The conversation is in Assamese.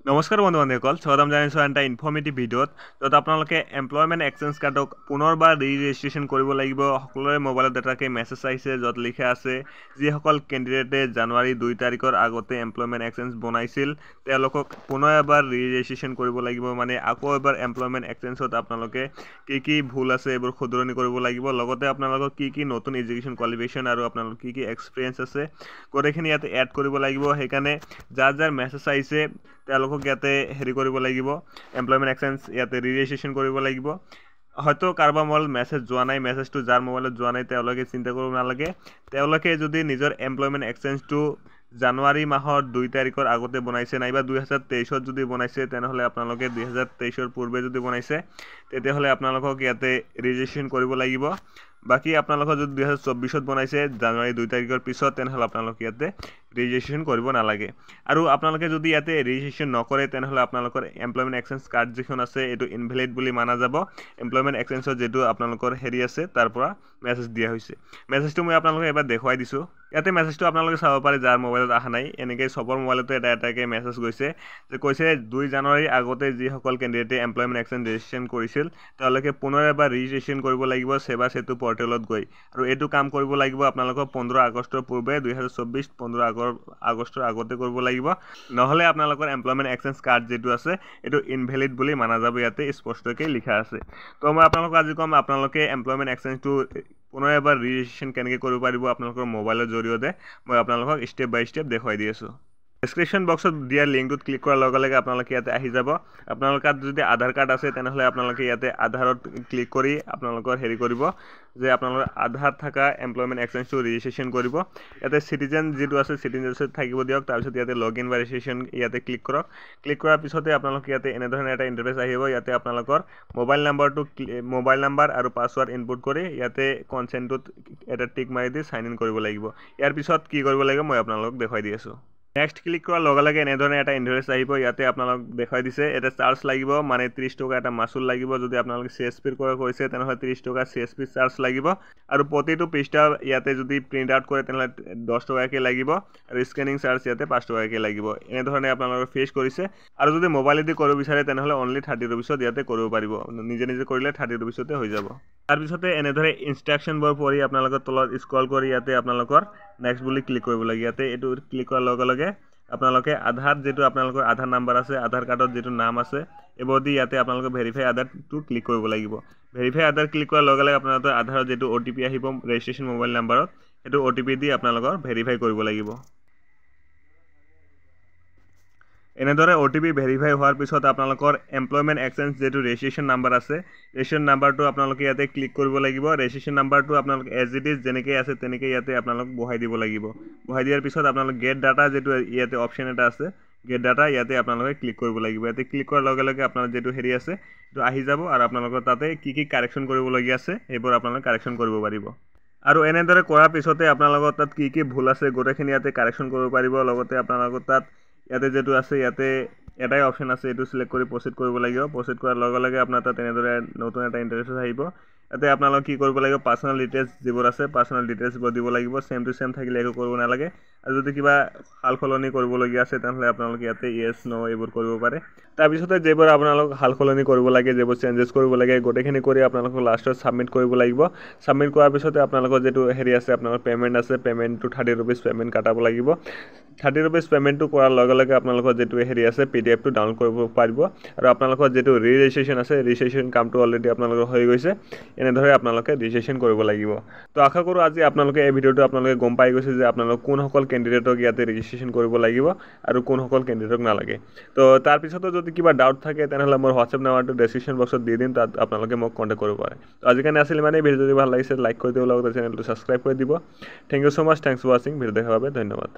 নমস্কাৰ বন্ধু বান্ধৱীসকল, স্বাগতম জনাইছোঁ এটা ইনফৰ্মেটিভ ভিডিঅ'ত, য'ত আপোনালোকে এমপ্লয়মেণ্ট এক্সচেঞ্জ কাৰ্ডক পুনৰবাৰ ৰি ৰেজিষ্ট্ৰেশ্যন কৰিব লাগিব। সকলোৰে মোবাইলত এটাকৈ মেছেজ আহিছে, য'ত লিখা আছে যিসকল কেণ্ডিডেটে জানুৱাৰী 2 তাৰিখৰ আগতে এমপ্লয়মেণ্ট এক্সচেঞ্জ বনাইছিল তেওঁলোকক পুনৰ এবাৰ ৰি ৰেজিষ্ট্ৰেশ্যন কৰিব লাগিব। মানে আকৌ এবাৰ এমপ্লয়মেণ্ট এক্সচেঞ্জত আপোনালোকে কি কি ভুল আছে এইবোৰ শুধৰণি কৰিব লাগিব, লগতে আপোনালোকৰ কি কি নতুন এডুকেশ্যন কোৱালিফিকেশ্যন আৰু আপোনালোকৰ কি কি এক্সপিৰিয়েঞ্চ আছে গোটেইখিনি ইয়াতে এড কৰিব লাগিব। সেইকাৰণে যাৰ যাৰ মেছেজ আহিছে তেওঁলোকক ইয়াতে হেৰি কৰিব লাগিব, এমপ্লয়মেণ্ট এক্সচেঞ্জ ইয়াতে ৰি ৰেজিষ্ট্ৰেশ্যন কৰিব লাগিব। হয়তো কাৰোবাৰ মোবাইলত মেছেজ যোৱা নাই, মেছেজটো যাৰ মোবাইলত যোৱা নাই তেওঁলোকে চিন্তা কৰিব নালাগে। তেওঁলোকে যদি নিজৰ এমপ্লয়মেণ্ট এক্সচেঞ্জটো জানুৱাৰী মাহৰ 2 তাৰিখৰ আগতে বনাইছে নাইবা 2023ত যদি বনাইছে, তেনেহ'লে আপোনালোকে 2023ৰ পূৰ্বে যদি বনাইছে তেতিয়াহ'লে আপোনালোকক ইয়াতে ৰেজিষ্ট্ৰেশ্যন কৰিব লাগিব। বাকী আপোনালোকৰ যদি 2024ত বনাইছে জানুৱাৰী 2 তাৰিখৰ পিছত, তেনেহ'লে আপোনালোকে ইয়াতে ৰেজিষ্ট্ৰেশ্যন কৰিব নালাগে। আৰু আপোনালোকে যদি ইয়াতে ৰেজিষ্ট্ৰেশ্যন নকৰে তেনেহ'লে আপোনালোকৰ এমপ্লয়মেণ্ট এক্সচেঞ্জ কাৰ্ড যিখন আছে এইটো ইনভেলিড বুলি মানা যাব। এমপ্লয়মেণ্ট এক্সচেঞ্জত যিটো আপোনালোকৰ হেৰি আছে তাৰ পৰা মেছেজ দিয়া হৈছে। মেছেজটো মই আপোনালোকক এবাৰ দেখুৱাই দিছোঁ। ইয়াতে মেছেজটো আপোনালোকে চাব পাৰে, যাৰ মোবাইলত অহা নাই। এনেকৈ চবৰ মোবাইলতে এটা এটাকৈ মেছেজ গৈছে যে কৈছে 2 জানুৱাৰীৰ আগতে যিসকল কেণ্ডিডেটে এমপ্লয়মেণ্ট এক্সচেঞ্জ ৰেজিষ্ট্ৰেশ্যন কৰিছিল তেওঁলোকে পুনৰ এবাৰ ৰেজিষ্ট্ৰেশ্যন কৰিব লাগিব সেৱা সেতু পৰ্টেলত গৈ। আৰু এইটো কাম কৰিব লাগিব আপোনালোকৰ 15 আগষ্টৰ পূৰ্বে, 2024 15 আগষ্টৰ আগতে কৰিব লাগিব। নহ'লে আপোনালোকৰ এমপ্লয়মেণ্ট এক্সচেঞ্জ কাৰ্ড যিটো আছে এইটো ইনভেলিড বুলি মানা যাব, ইয়াতে স্পষ্টকৈ লিখা আছে। তো মই আপোনালোকক আজি ক'ম আপোনালোকে এমপ্লয়মেণ্ট এক্সচেঞ্জটো পুনৰ এবাৰ ৰেজিষ্ট্ৰেশ্যন কেনেকৈ কৰিব পাৰিব আপোনালোকৰ মোবাইলৰ জৰিয়তে। মই আপোনালোকক ষ্টেপ বাই ষ্টেপ দেখুৱাই দি আছোঁ। ডেছক্ৰিপশ্যন বক্সত দিয়া লিংকটোত ক্লিক কৰাৰ লগে লগে আপোনালোকে ইয়াতে আহি যাব। আপোনালোকৰ তাত যদি আধাৰ কাৰ্ড আছে তেনেহ'লে আপোনালোকে ইয়াতে আধাৰত ক্লিক কৰি আপোনালোকৰ হেৰি কৰিব যে আপোনালোকৰ আধাৰ থকা এমপ্লয়মেণ্ট এক্সচেঞ্জটো ৰেজিষ্ট্ৰেশ্যন কৰিব। ইয়াতে চিটিজেন যিটো আছে চিটিজেনছত থাকিব দিয়ক। তাৰপিছত ইয়াতে লগ ইন বা ৰেজিষ্ট্ৰেশ্যন ইয়াতে ক্লিক কৰক। ক্লিক কৰাৰ পিছতে আপোনালোকে ইয়াতে এনেধৰণে এটা ইণ্টাৰফেচ আহিব। ইয়াতে আপোনালোকৰ মোবাইল নাম্বাৰটো, মোবাইল নাম্বাৰ আৰু পাছৱাৰ্ড ইনপুট কৰি ইয়াতে কনচেণ্টটোত এটা টিক মাৰি দি চাইন ইন কৰিব লাগিব। ইয়াৰ পিছত কি কৰিব লাগিব মই আপোনালোকক দেখুৱাই দি আছোঁ। নেক্সট ক্লিক কৰাৰ লগে লগে এনেধৰণে এটা ইণ্টাৰফেচ আহিব। ইয়াতে আপোনালোক দেখুৱাই দিছে এটা চাৰ্জ লাগিব, মানে 30 টকা এটা মাচুল লাগিব। যদি আপোনালোকে চি এছ পিৰ পৰা কৰিছে তেনেহ'লে 30 টকা চি এছ পি চাৰ্জ লাগিব। আৰু প্ৰতিটো পৃষ্ঠা ইয়াতে যদি প্ৰিণ্ট আউট কৰে তেনেহ'লে 10 টকাকৈ লাগিব আৰু স্কেনিং চাৰ্জ ইয়াতে 5 টকাকৈ লাগিব। এনেধৰণে আপোনালোকে ফিজ কৰিছে। আৰু যদি মোবাইলেদি কৰিব বিচাৰে তেনেহ'লে অনলি 30 ৰুপিছত ইয়াতে কৰিব পাৰিব। নিজে নিজে কৰিলে 30 ৰুপিছতে হৈ যাব। তাৰপিছতে এনেদৰে ইনষ্ট্ৰাকশ্যনবোৰ পঢ়ি আপোনালোকৰ তলত স্ক্ৰল কৰি ইয়াতে আপোনালোকৰ নেক্সট বুলি ক্লিক কৰিব লাগে। ইয়াতে এইটো ক্লিক কৰাৰ লগে লগে আপোনালোকে আধাৰ যিটো আপোনালোকৰ আধাৰ নাম্বাৰ আছে, আধাৰ কাৰ্ডত যিটো নাম আছে এইবোৰ দি ইয়াতে আপোনালোকে ভেৰিফাই আধাৰটো ক্লিক কৰিব লাগিব। ভেৰিফাই আধাৰ ক্লিক কৰাৰ লগে লগে আপোনালোকৰ আধাৰত যিটো অ' টি পি আহিব ৰেজিষ্ট্ৰেশ্যন মোবাইল নাম্বাৰত, সেইটো অ' টি পি দি আপোনালোকৰ ভেৰিফাই কৰিব লাগিব। এনেদৰে অ' টি পি ভেৰিফাই হোৱাৰ পিছত আপোনালোকৰ এমপ্লয়মেণ্ট এক্সচেঞ্জ যিটো ৰেজিষ্ট্ৰেশ্যন নাম্বাৰ আছে, ৰেজিষ্ট্ৰেশ্যন নাম্বাৰটো আপোনালোকে ইয়াতে ক্লিক কৰিব লাগিব। ৰেজিষ্ট্ৰেশ্যন নাম্বাৰটো আপোনালোকে এজ it is যেনেকৈ আছে তেনেকৈ ইয়াতে আপোনালোক বহাই দিব লাগিব। বহাই দিয়াৰ পিছত আপোনালোক গেট ডাটা যিটো ইয়াতে অপশ্যন এটা আছে গেট ডাটা, ইয়াতে আপোনালোকে ক্লিক কৰিব লাগিব। ইয়াতে ক্লিক কৰাৰ লগে লগে আপোনাৰ যিটো হেৰি আছে সেইটো আহি যাব আৰু আপোনালোকৰ তাতে কি কি কাৰেকশ্যন কৰিবলগীয়া আছে সেইবোৰ আপোনালোকে কাৰেকশ্যন কৰিব পাৰিব। আৰু এনেদৰে কৰাৰ পিছতে আপোনালোকৰ তাত কি কি ভুল আছে গোটেইখিনি ইয়াতে কাৰেকশ্যন কৰিব পাৰিব। লগতে আপোনালোকৰ তাত ইয়াতে যিটো আছে ইয়াতে এটাই অপশ্যন আছে, এইটো চিলেক্ট কৰি প্ৰচিড কৰিব লাগিব। প্ৰচিড কৰাৰ লগে লগে আপোনাৰ তাত এনেদৰে নতুন এটা ইণ্টাৰফেচ আহিব। ইয়াতে আপোনালোকে কি কৰিব লাগিব, পাৰ্চনেল ডিটেইলছ যিবোৰ আছে পাৰ্চনেল ডিটেইলছবোৰ দিব লাগিব। ছেম টু ছেম থাকিলে একো কৰিব নালাগে। আৰু যদি কিবা সাল সলনি কৰিবলগীয়া আছে তেনেহ'লে আপোনালোকে ইয়াতে য়েছ ন' এইবোৰ কৰিব পাৰে। তাৰপিছতে যিবোৰ আপোনালোক সাল সলনি কৰিব লাগে, যিবোৰ চেঞ্জেছ কৰিব লাগে গোটেইখিনি কৰি আপোনালোকক লাষ্টত ছাবমিট কৰিব লাগিব। ছাবমিট কৰাৰ পিছতে আপোনালোকৰ যিটো হেৰি আছে, আপোনালোকৰ পে'মেণ্ট আছে, পে'মেণ্টটো 30 ৰুপিজ পে'মেণ্ট কাটাব লাগিব। 30 ৰুপিজ পে'মেণ্টটো কৰাৰ লগে লগে আপোনালোকৰ যিটো হেৰি আছে পি ডি এফটো ডাউনলোড কৰিব পাৰিব। আৰু আপোনালোকৰ যিটো ৰি ৰেজিষ্ট্ৰেশ্যন আছে, ৰেজিষ্ট্ৰেশ্যন কামটো অলৰেডি আপোনালোকৰ হৈ গৈছে। এনেদৰে আপোনালোকে ৰেজিষ্ট্ৰেশ্যন কৰিব লাগিব। তো আশা কৰোঁ আজি আপোনালোকে এই ভিডিঅ'টো আপোনালোকে গম পাই গৈছে যে আপোনালোক কোনসকল কেণ্ডিডেটক ইয়াতে ৰেজিষ্ট্ৰেশ্যন কৰিব লাগিব আৰু কোনসকল কেণ্ডিডেটক নালাগে। তো তাৰপিছতো যদি কিবা ডাউট থাকে তেনেহ'লে মোৰ হোৱাটছএপ নাম্বাৰটো ডেছক্ৰিপশ্যন বক্সত দি দিম, তাত আপোনালোকে মোক কণ্টেক্ট কৰিব পাৰে। তো আজিৰ কাৰণে আছিল মানে। ভিডিঅ' যদি ভাল লাগিছে লাইক কৰি দিব, লগতে চেনেলটো ছাবস্ক্ৰাইব কৰি দিব। Thank you so much, thanks for ৱাচিং। ভিডিঅ' দেখাৰ বাবে ধন্যবাদ।